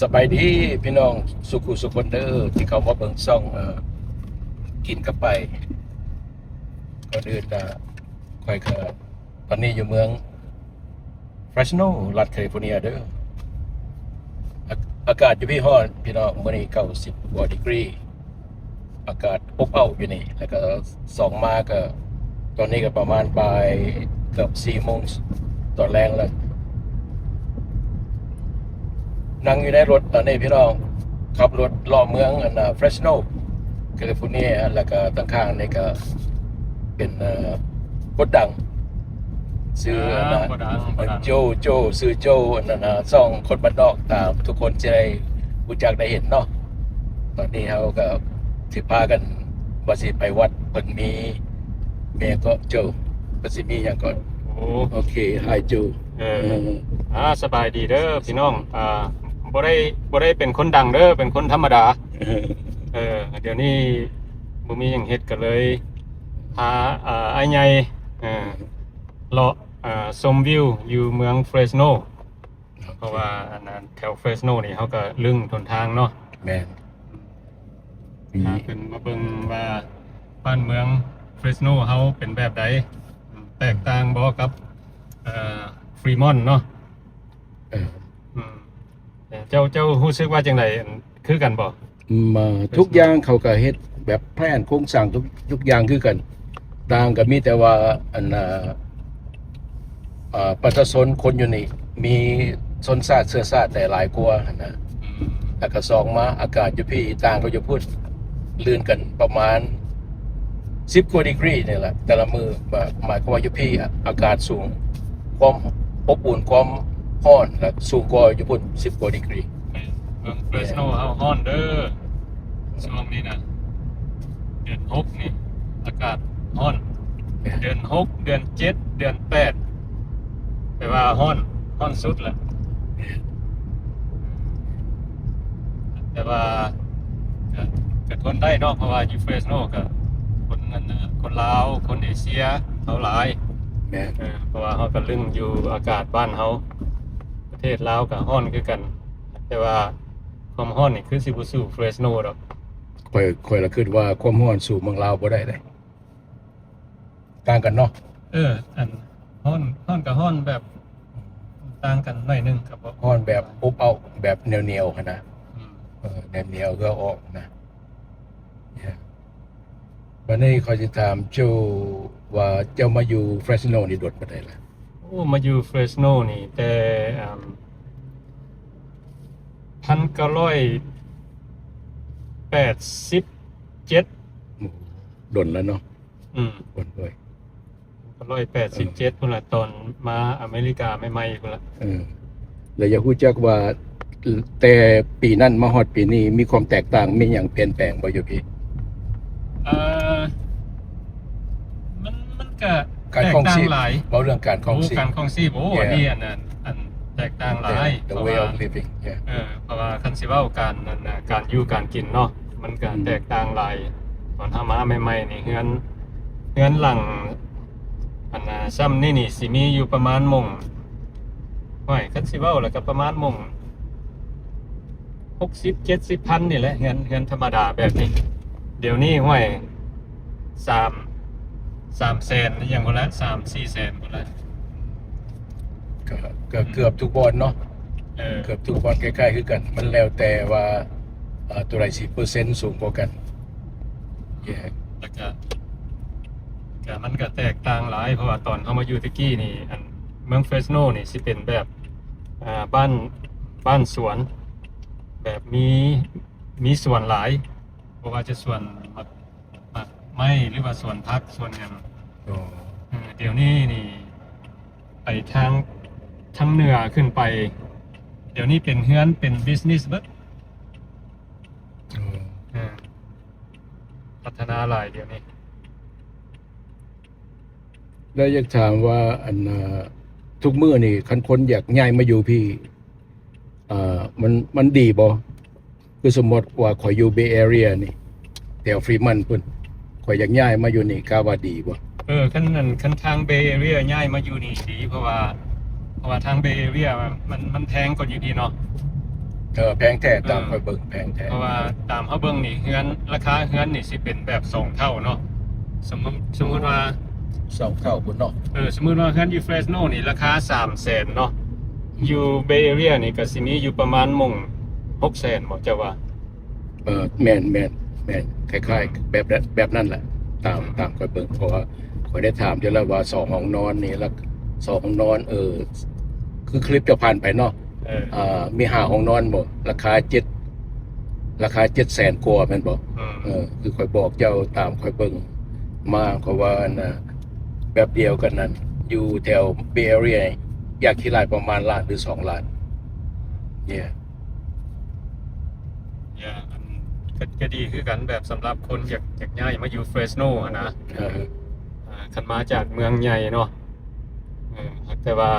ສະບາຍດີພີ່ນ້ອງສູ່ຄູ່ສູ່ຄົນເດີ ທີ່ເຂົ້າມາເບິ່ງຊ່ອງ ເອີ ກິນກັບໄປ. ກ່ອນອື່ນນະ ຂ້ອຍກໍ ຕອນນີ້ຢູ່ເມືອງ Fresno ລັດ California ເດີ. ອາ ອາກາດຢູ່ພີ້ຮ້ອນພີ່ນ້ອງ, ມື້ນີ້ເກົ້າສິບກວ່າດີກຣີ. ອາກາດອົບເອົາຢູ່ນີ້ ແລ້ວກໍສ່ອງມາກໍ ຕອນນີ້ກໍປະມານບ່າຍເກືອບສີ່ໂມງຕອນແລງແລ້ວ. ນັ່ງຢູ່ໃນລົດຕອນນີ້ພີ່ນ້ອງ ຂັບລົດເລາະເມືອງອັນນະ Fresno California ແລ້ວກໍທາງຂ້າງນີ້ກໍເປັນ ເອີ ຄົນດັງ ຊື່ ອ່າ ອັນນະ ບໍ່ດັງ ບໍ່ດັງ ໂຈ ໂຈ ຊື່ໂຈ ອັນນັ້ນນະ ຊ່ອງຄົນບ້ານນອກ ຕາມທຸກຄົນຈະໄດ້ຮູ້ຈັກໄດ້ເຫັນເນາະ. ຕອນນີ້ເຮົາກໍຊິພາກັນວ່າຊິໄປວັດ ເພິ່ນມີແມ່ເກາະໂຈ ເພິ່ນຊິມີຫຍັງເກາະ. ໂອ້ ໂອເຄ Hi ໂຈ ເອີ ເອີ ອ່າ ສະບາຍດີເດີພີ່ນ້ອງ. ອ່າ ບໍ່ໄດ້ ບໍ່ໄດ້ເປັນຄົນດັງເດີ ເປັນຄົນທຳມະດາ. ເອີ ດຽວນີ້ບໍ່ມີຫຍັງເຮັດ ກໍເລີຍພາ ອ່າ ອ້າຍໃຫຍ່ ເອີ ເລາະ ອ່າ ຊົມວິວຢູ່ເມືອງ Fresno ໂອເຄ ເພາະວ່າອັນນັ້ນ ແຖວ Fresno ນີ້ເຮົາກໍລຶ້ງຫົນທາງເນາະ. ແມ່ນ ອືມ ພາເພິ່ນມາເບິ່ງວ່າບ້ານເມືອງ Fresno ເຮົາເປັນແບບໃດ ອືມ ແຕກຕ່າງບໍ່ກັບ ເອີ Fremont ເນາະ. ເອີ ອືມ ເຈົ້າ ເຈົ້າຮູ້ສຶກວ່າຈັ່ງໃດ? ອັນ ຄືກັນບໍ່? ອືມ ທຸກຢ່າງເຂົາກໍເຮັດແບບແຜນໂຄງສ້າງ ທຸກ ທຸກຢ່າງຄືກັນ, ຕ່າງກໍມີແຕ່ວ່າ ອັນ ເອີ ປະຊາຊົນຄົນຢູ່ນີ້ມີຊົນຊາດເຊື້ອຊາດຫຼາຍກວ່າຫັ້ນນະ. ອືມ ແລ້ວກໍສອງມາ ອາກາດຢູ່ພີ້ຕ່າງກັບຢູ່ພຸ້ນ ລື່ນກັນປະມານສິບກວ່າດີກຣີນີ້ແຫຼະ ແຕ່ລະມື້. ໝາຍ ໝາຍຄວາມວ່າຢູ່ພີ້ອາກາດສູງ ຄວາມອົບອຸ່ນ ຄວາມຮ້ອນ ແລະ ສູງກວ່າຢູ່ພຸ້ນສິບກວ່າດີກຣີ. ແມ່ນ ເມືອງ Fresno ເຮົາຮ້ອນເດີ ຊ່ວງນີ້ນະ ເດືອນຫົກນີ້ອາກາດຮ້ອນ. ແມ່ນ ເດືອນຫົກ ເດືອນເຈັດ ເດືອນແປດ ແປວ່າຮ້ອນ ຮ້ອນສຸດແຫຼະ. ແມ່ນ ແຕ່ວ່າ ກໍ ກໍທົນໄດ້ເນາະ ເພາະວ່າຢູ່ Fresno ກໍຄົນນັ້ນນະ ຄົນລາວ ຄົນເອເຊຍເຮົາຫຼາຍ. ແມ່ນ ເອີ ເພາະວ່າເຮົາກໍລຶ້ງຢູ່ອາກາດບ້ານເຮົາ ປະເທດລາວກໍຮ້ອນຄືກັນ ແຕ່ວ່າຄວາມຮ້ອນນີ້ຄືຊິບໍ່ສູ້ Fresno ດອກ. ຂ້ອຍ ຂ້ອຍລະຄິດວ່າຄວາມຮ້ອນສູ້ເມືອງລາວບໍ່ໄດ້ເດ້. ຕ່າງກັນເນາະ. ເອີ ອັນ ຮ້ອນ ຮ້ອນກໍຮ້ອນແບບຕ່າງກັນໜ້ອຍໜຶ່ງ ກໍບໍ່ ຮ້ອນແບບອົບເອົາ ແບບໜຽວໆຫັ້ນນະ. ອືມ ເອີ ໜຽວໆ ເຫື່ອອອກນະ. ບັດນີ້ຂ້ອຍຊິຖາມເຈົ້າວ່າ ເຈົ້າມາຢູ່ Fresno ນີ້ດົນປານໃດລະ? ໂອ້ ມາຢູ່ Fresno ນີ້ແຕ່ ອາ ພັນເກົ້າຮ້ອຍແປດສິບເຈັດ. ໂອ້ ດົນແລ້ວເນາະ. ອືມ ຄົນດ້ວຍ ຮ້ອຍແປດສິບເຈັດ ເອີ ພຸ້ນລະ ຕອນມາອາເມລິກາໃໝ່ໆ ພຸ້ນລະ. ເອີ ແລ້ວຢາກຮູ້ຈັກວ່າ ແຕ່ປີນັ້ນມາຮອດປີນີ້ ມີຄວາມແຕກຕ່າງ ມີຫຍັງປ່ຽນແປງບໍ່ຢູ່ພີ້? ເອີ ມັນ ມັນກະ ການຄອງຊີບ ແຕກຕ່າງຫຼາຍ. ເວົ້າເລື່ອງການຄອງຊີບ. ໂອ້ ການຄອງຊີບ ໂອ້ yeah. ອັນນີ້ ອັນນັ້ນ ອັນແຕກຕ່າງຫຼາຍ. Yeah, the way of living. Yeah. ເອີ ເພາະວ່າຄັນຊິເວົ້າການນັ້ນນະ ການຢູ່ການກິນເນາະ ມັນກະ ອືມ ແຕກຕ່າງຫຼາຍ. ຕອນເຮົາມາໃໝ່ໆນີ້ ເຮືອນ ເຮືອນຫຼັງ ອັນນ່າ ຊ່ຳນີ້ນີ້ຊິມີຢູ່ປະມານໝ່ອງ ໂອ້ຍ ຄັນຊິເວົ້າແລ້ວກໍປະມານໝ່ອງຫົກສິບເຈັດສິບພັນນີ້ແຫຼະ ເຮືອນ ເຮືອນທຳມະດາແບບນີ້. ດຽວນີ້ ໂອ້ຍ ສາມ ສາມແສນຫຍັງພຸ້ນລະ ສາມສີ່ແສນພຸ້ນລະ. ກໍ ກໍເກືອບທຸກບ່ອນເນາະ. ເອີ ເກືອບທຸກບ່ອນຄ້າຍໆຄືກັນ ມັນແລ້ວແຕ່ວ່າ ເອີ ຕົວໃດຊິເປີເຊັນສູງກວ່າກັນ. ແລ້ວກະ ກະມັນກະແຕກຕ່າງຫຼາຍ ເພາະວ່າຕອນເຮົາມາຢູ່ແຕ່ກີ້ນີ້ ອັນ ເມືອງ Fresno ນີ້ຊິເປັນແບບ ອ່າ ບ້ານ ບ້ານສວນ ແບບມີ ມີສວນຫຼາຍ ບໍ່ວ່າຈະສວນໝາກ ໝາກໄມ້ ຫຼືວ່າສວນຜັກ ສວນຫຍັງ. ອໍ ເອີ ດຽວນີ້ນີ້ ໄປທາງ ທາງເໜືອຂຶ້ນໄປ ດຽວນີ້ເປັນເຮືອນ ເປັນ business ເບິດ. ອໍ ເອີ ພັດທະນາຫຼາຍດຽວນີ້. ແລ້ວຢາກຖາມວ່າ ອັນ ທຸກມື້ນີ້ ຄັນຄົນຢາກຍ້າຍມາຢູ່ພີ້ ເອີ ມັນ ມັນດີບໍ່? ຄືສົມມຸດວ່າຂ້ອຍຢູ່ Bay Area ນີ້ ແຖວ Fremont ພຸ້ນ ຂ້ອຍຢາກຍ້າຍມາຢູ່ນີ້ ກະວ່າດີບໍ່? ເອີ ຄັນນັ້ນ ຄັນທາງ Bay Area ຍ້າຍມາຢູ່ນີ້ດີ ເພາະວ່າ ເພາະວ່າທາງ Bay Area ມັນ ມັນແພງກວ່າຢູ່ພີ້ເນາະ. ເອີ ແພງແທ້ ຕາມຂ້ອຍເບິ່ງແພງແທ້ ເພາະວ່າຕາມເຮົາເບິ່ງນີ້ ເຮືອນ ລາຄາເຮືອນນີ້ຊິເປັນແບບສອງເທົ່າເນາະ. ສົມມຸດ ສົມມຸດວ່າ ສອງເທົ່າພຸ້ນເນາະ. ເອີ ສົມມຸດວ່າເຮືອນຢູ່ເຟຣສໂນນີ້ລາຄາສາມແສນເນາະ ຢູ່ເບເອເຣຍນີ້ກໍຊິມີຢູ່ປະມານໝ່ອງຫົກແສນບໍ່ ເຈົ້າວ່າ? ເອີ ແມ່ນ ແມ່ນ ແມ່ນ ຄ້າຍໆ ແບບ ແບບນັ້ນແຫຼະ ຕາມ ຕາມຂ້ອຍເບິ່ງ ເພາະວ່າຂ້ອຍໄດ້ຖາມຢູ່ແລ້ວວ່າສອງຫ້ອງນອນນີ້ ລະ ສອງຫ້ອງນອນ ເອີ ຄືຄລິບເຈົ້າຜ່ານໄປເນາະ ເອີ ອ່າ ມີຫ້າຫ້ອງນອນບໍ່ ລາຄາເຈັດ ລາຄາເຈັດແສນກວ່າແມ່ນບໍ່? ເອີ ຄືຂ້ອຍບອກເຈົ້າ ຕາມຂ້ອຍເບິ່ງມາ ເພາະວ່າອັນນ່າ ແບບດຽວກັນນັ້ນ ຢູ່ແຖວເບເອເຣຍ ຢາກຂີ້ຫຼ້າຍປະມານລ້ານ ຫຼື ສອງລ້ານ ເນຍ. ເອີ ອັນ ກໍ ກໍດີຄືກັນ ແບບສຳລັບຄົນຢາກ ຢາກຍ້າຍມາຢູ່ເຟຣສໂນຫັ້ນນະ ເອີ ອ່າ ຄັນມາຈາກເມືອງໃຫຍ່ເນາະ ເອີ ຫາກແຕ່ວ່າ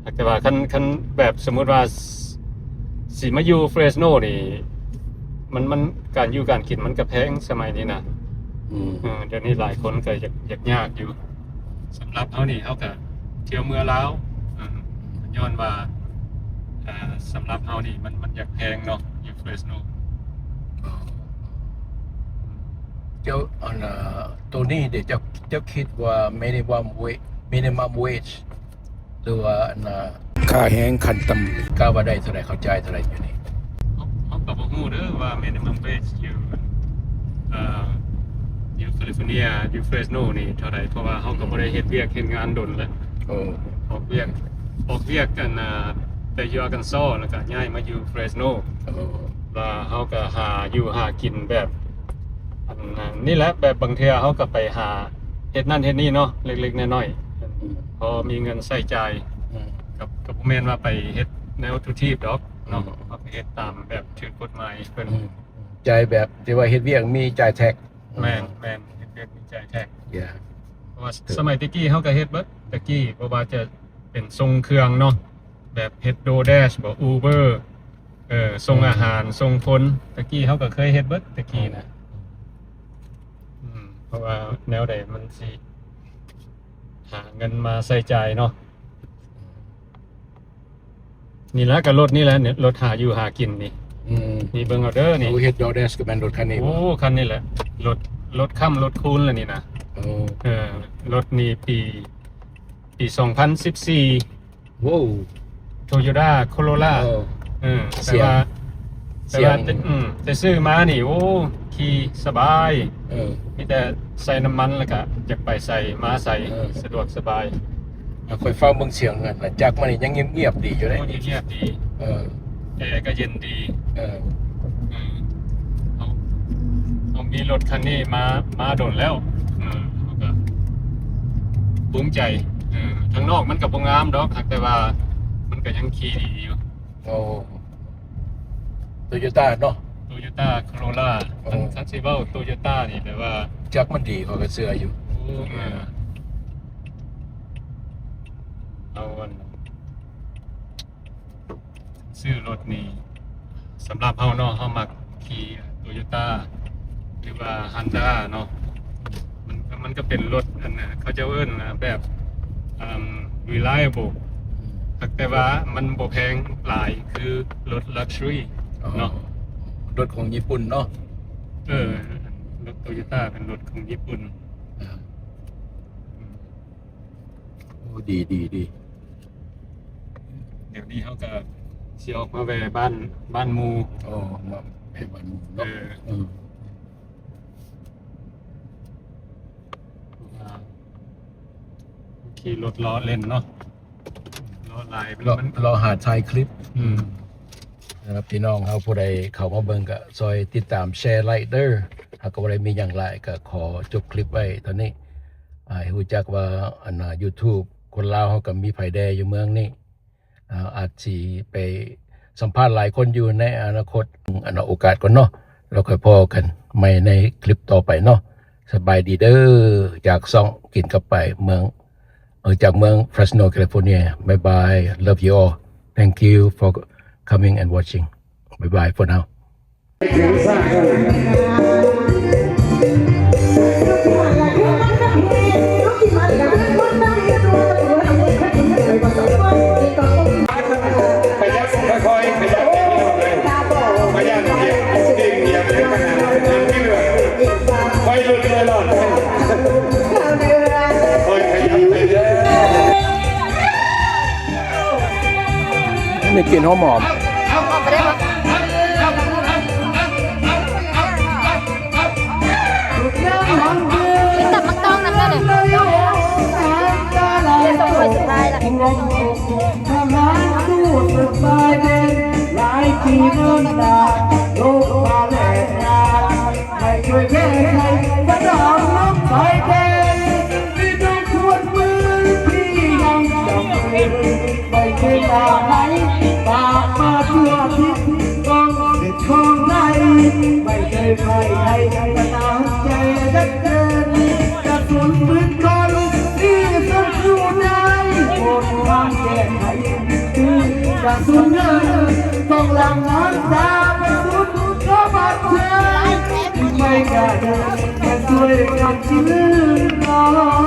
ຫາກແຕ່ວ່າຄັນ ຄັນແບບສົມມຸດວ່າ ຊິມາຢູ່ເຟຣສໂນນີ້ ມັນ ມັນ ການຢູ່ການກິນມັນກໍແພງສະໄໝນີ້ນະ ອືມ ເອີ ດຽວນີ້ຫຼາຍຄົນກໍຢາກ ຢາກຍາກຢູ່. ສຳລັບເຮົານີ້ ເຮົາກໍທ່ຽວເມືອລາວ ເອີ ຍ້ອນວ່າ ເອີ ສຳລັບເຮົານີ້ ມັນ ມັນຢາກແພງເນາະ ຢູ່ເຟຣສໂນ. ເຈົ້າ ອັນນ່າ ໂຕນີ້ເດ ເຈົ້າ ເຈົ້າຄິດວ່າມິນິມັມເວ ມິນິມັມເວຈ ຫຼືວ່າອັນນ່າ ຄ່າແຮງຂັ້ນຕ່ຳ ກະວ່າໄດ້ເທົ່າໃດ ເຂົາຈ່າຍເທົ່າໃດຢູ່ນີ້? ເຮົາ ເຮົາກໍບໍ່ຮູ້ເດີວ່າມິນິມັມເວຈຢູ່ ເອີ ຢູ່ຄາລິຟໍເນຍ ຢູ່ເຟຣສໂນນີ້ເທົ່າໃດ ເພາະວ່າເຮົາກໍບໍ່ໄດ້ເຮັດວຽກເຮັດງານດົນແລ້ວ. ໂອ້ ອອກວຽກ ອອກວຽກ ອັນນ່າ ແຕ່ຢູ່ອາກັນຊໍ ແລ້ວກໍຍ້າຍມາຢູ່ເຟຣສໂນ. ໂອ້ ວ່າເຮົາກໍຫາຢູ່ຫາກິນແບບ ອັນນີ້ແຫຼະ ແບບບາງເທື່ອເຮົາກໍໄປຫາເຮັດນັ້ນເຮັດນີ້ເນາະ ເລັກໆນ້ອຍໆ ອືມ ພໍມີເງິນໃຊ້ຈ່າຍ ອືມ ກໍ ກໍບໍ່ແມ່ນວ່າໄປເຮັດແນວທຸກທີບດອກເນາະ ອືມ ເຮົາກໍເຮັດຕາມແບບຖືກກົດໝາຍເພິ່ນ ອືມ ຈ່າຍແບບທີ່ວ່າເຮັດວຽກມີຈ່າຍແທັກ. ແມ່ນ ອືມ ແມ່ນ ເຮັດວຽກມີຈ່າຍແທັກ ເພາະວ່າສະໄໝແຕ່ກີ້ເຮົາກໍເຮັດເບິດ ແຕ່ກີ້ ບໍ່ວ່າຈະເປັນສົ່ງເຄື່ອງເນາະ ແບບເຮັດ DoorDash ບໍ Uber ເອີ ສົ່ງອາຫານ ອືມ ສົ່ງຄົນ ແຕ່ກີ້ເຮົາກໍເຄີຍເຮັດເບິດແຕ່ກີ້ນະ ອືມ ເພາະວ່າແນວໃດມັນຊິຫາເງິນມາໃຊ້ຈ່າຍເນາະ. ນີ້ລະ ກໍລົດນີ້ແຫຼະ ລົດຫາຢູ່ຫາກິນນີ້ ອືມ ນີ້ເບິ່ງເອົາເດີນີ້ ໂອ້ ເຮັດ DoorDash ກໍແມ່ນລົດຄັນນີ້ບໍ? ໂອ້ ຄັນນີ້ແຫຼະ ລົດ ລົດຄ້ຳລົດຄູນລະນີ້ນະ ໂອ້ ເອີ ລົດນີ້ປີ ປີສອງພັນສິບສີ່ ໂອ້ ໂຕໂຍຕ້າໂຄໂຣລາ ເອີ ເອີ ແຕ່ວ່າ ແຕ່ວ່າ ອືມ ແຕ່ຊື້ມານີ້ ໂອ້ ຂີ່ສະບາຍ ເອີ ມີແຕ່ໃສ່ນ້ຳມັນ ແລ້ວກະຢາກໄປໃສມາໃສ ເອີ ສະດວກສະບາຍ. ຂ້ອຍຟັງເບິ່ງສຽງອັນຈັກມັນນີ້ຍັງງຽບໆດີຢູ່ເດ້ ໂອ້ ງຽບໆດີ ເອີ ແອກໍເຢັນດີ ເອີ ເອີ ເຮົາ ເຮົາມີລົດຄັນນີ້ມາ ມາດົນແລ້ວ ເອີ ເຮົາກໍພູມໃຈ ເອີ ທາງນອກມັນກໍບໍ່ງາມດອກ ຫາກແຕ່ວ່າມັນກໍຍັງຂີ່ດີຢູ່. ໂອ້ ໂຕໂຍຕ້າເນາະ ໂຕໂຍຕ້າໂຄໂຣລາ ໂອ້ ຄັນ ຄັນຊິເວົ້າໂຕໂຍຕ້ານີ້ແບບວ່າຈັກມັນດີ ຂ້ອຍກໍເຊື່ອຢູ່ ໂອ້ ເອີ ເອົາອັນ ຊື້ລົດນີ້ ສຳລັບເຮົາເນາະ ເຮົາມັກຂີ່ໂຕໂຍຕ້າ ຫຼືວ່າຮອນດ້າເນາະ ມັນ ມັນກໍເປັນລົດອັນ ເຂົາເຈົ້າເອີ້ນແບບ ອ່າ reliable ຫາກແຕ່ວ່າມັນບໍ່ແພງຫຼາຍຄືລົດ luxury ເນາະ ລົດຂອງຍີ່ປຸ່ນເນາະ ເອີ ລົດໂຕໂຍຕ້າເປັນລົດຂອງຍີ່ປຸ່ນ ອ່າ ໂອ້ ດີ ດີ ດີ ດຽວນີ້ເຮົາກໍຊິອອກມາແວ່ບ້ານ ບ້ານໝູ່ ໂອ້ ມາແວ່ບ້ານໝູ່ເນາະ ເອີ ເອີ ຂີ່ລົດເລາະເຫຼັ້ນເນາະ ເລາະຫຼາຍ ເລາະ ມັນ ເລາະຫາຖ່າຍຄລິບ ອືມ ສຳລັບພີ່ນ້ອງເຮົາຜູ້ໃດເຂົ້າມາເບິ່ງກໍຊ່ອຍຕິດຕາມແຊໄລເດີ ເຮົາກໍບໍ່ໄດ້ມີຫຍັງຫຼາຍ ກໍຂໍຈົບຄລິບໄວ້ເທົ່ານີ້ ອ່າ ໃຫ້ຮູ້ຈັກວ່າ ອັນນ່າ YouTube ຄົນລາວເຮົາກໍມີໃຜແດ່ຢູ່ເມືອງນີ້ ອ່າ ອາດຊິໄປສຳພາດຫຼາຍຄົນຢູ່ໃນອະນາຄົດ ອັນນ່າ ໂອກາດກ່ອນເນາະ ແລ້ວຄ່ອຍພໍ້ກັນໃໝ່ໃນຄລິບຕໍ່ໄປເນາະ ສະບາຍດີເດີ ຈາກຊ່ອງກິນກັບໄປເມືອງ ເອີ ຈາກເມືອງ Fresno California. Bye bye. Love you all. Thank you for coming and watching. Bye bye for now. ຂະຫຍັບ ຄ່ອຍໆ ຂະຫຍັບ. ນີ້ກິ່ນຫອມໆ ອອກໄປໄດ້ບໍ່? ກິນຕັບໝາກຕອງນຳເດີ. ພີ່ນ້ອງເອີຍ ເອີ ເອີ ເອີ ອ້າວ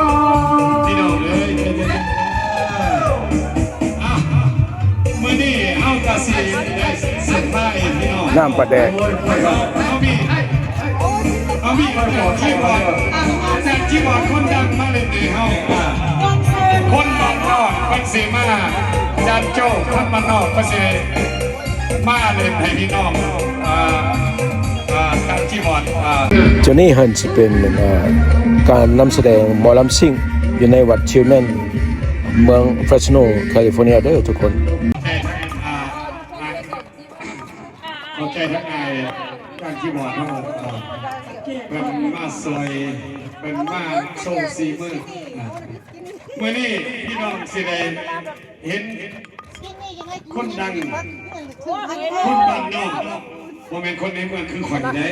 ມື້ນີ້ເຮົາກະຊິໄດ້ເຊີນພາພີ່ນ້ອງ ນ້ຳປາແດກ ເຮົາມີ ເຮົາມີອາຈານຄີບອດ ອາຈານຄີບອດຄົນດັງມາຫຼິ້ນໃຫ້ເຮົາ ອ່າ ຄົນບ້ານນອກເພິ່ນຊິມາ ອາຈານໂຈ້ ຄົນບ້ານນອກເພິ່ນຊິ ມາເຫຼັ້ນໃຫ້ພີ່ນ້ອງ ເອີ ເອີ ການທີ່ວ່າ ເອີ ໂຈນີ້ຫັ້ນຊິເປັນ ເອີ ການນຳສະແດງໝໍລຳຊິງ ຢູ່ໃນວັດ Tillman ເມືອງ Fresno California ເດີທຸກຄົນ. ຂອບໃຈທັງອ້າຍການທີ່ວ່າເນາະ ເອີ ເພິ່ນມາຊ່ອຍ ເພິ່ນມາໂຊສີມື ເອີ ມື້ນີ້ພີ່ນ້ອງຊິໄດ້ເຫັນ ຄົນດັງ ຄົນບ້ານນອກ ບໍ່ແມ່ນຄົນໃນເມືອງຄືຂ້ອຍເດ້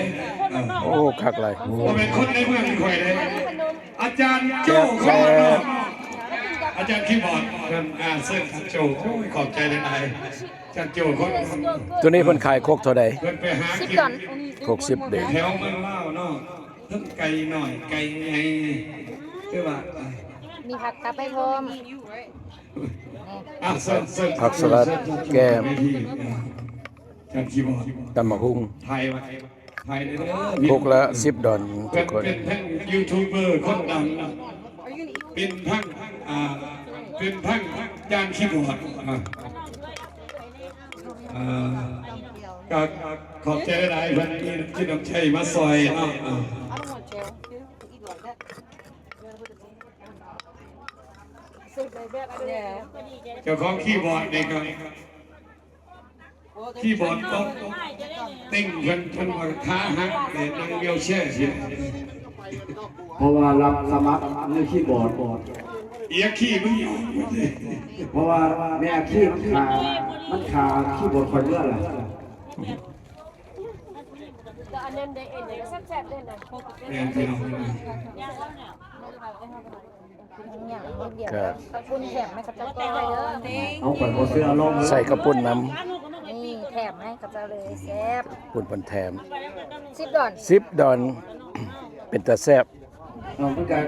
ເອີ ໂອ້ ຄັກຫຼາຍ ບໍ່ແມ່ນຄົນໃນເມືອງຄືຂ້ອຍເດ້ ອາຈານໂຈ້ ຄົນບ້ານນອກ ອາຈານຄີບອດ ເພິ່ນ ອ່າ ເຊີນໂຈ້ ໂອ້ຍ ຂອບໃຈຫຼາຍໆ ອາຈານໂຈ້ ຄົນ ໂຕນີ້ເພິ່ນຂາຍຄົກເທົ່າໃດ? ເພິ່ນໄປຫາກິນ ສິບດອນ ຄົກສິບດອນ ແຖວເມືອງລາວເນາະ ເຖິງໄກ່ນ້ອຍໄກ່ໃຫຍ່ ຄືວ່າ ມີຜັກກັບໃຫ້ພ້ອມ ອ່ະ ເຊີນ ເຊີນ ຜັກສະຫຼັດ ເຊີນ ແກ້ມ ຕຳບັກຫຸ່ງ ຖ່າຍໄວ້ ຖ່າຍໄດ້ເດີ ຄົກລະສິບດອນທຸກຄົນ ເປັນທັງຢູທູບເບີຄົນດັງ ເປັນທັງ ອ່າ ເປັນທັງຈານຄີບອດ ອ່າ ອ່າ ກະຂອບໃຈຫຼາຍໆ ເພິ່ນມີຈິດນ້ຳໃຈມາຊ່ອຍເນາະ ອ່າ ເຈົ້າຂອງຄີບອດນີ້ກໍ ຄີບອດກໍເຕັງເພິ່ນ ເພິ່ນວ່າຂາຫັກ ແຕ່ນັ່ງວີວແຊຊິ ເພາະວ່າຮັບສະໝັກມືຄີບອດ ອີກຄີບອດ ເພາະວ່າແມ່ຄີມັນຂາ ມັນຂາຄີບອດຂ້ອຍເມືອລະ ແມ່ນພີ່ນ້ອງ ຂະປຸ້ນແຖມໃຫ້ເຂົາເຈົ້າກ່ອນເດີ ເອົາໄປບໍ່ເຊື່ອລອງ ໃສ່ຂະປຸ້ນນຳ ນີ້ແຖມໃຫ້ເຂົາເຈົ້າເລີຍ ແຊບ ຂະປຸ້ນເພິ່ນແຖມ ສິບດອນ ສິບດອນ ເປັນຕາແຊບ ເອົາຄືກັນ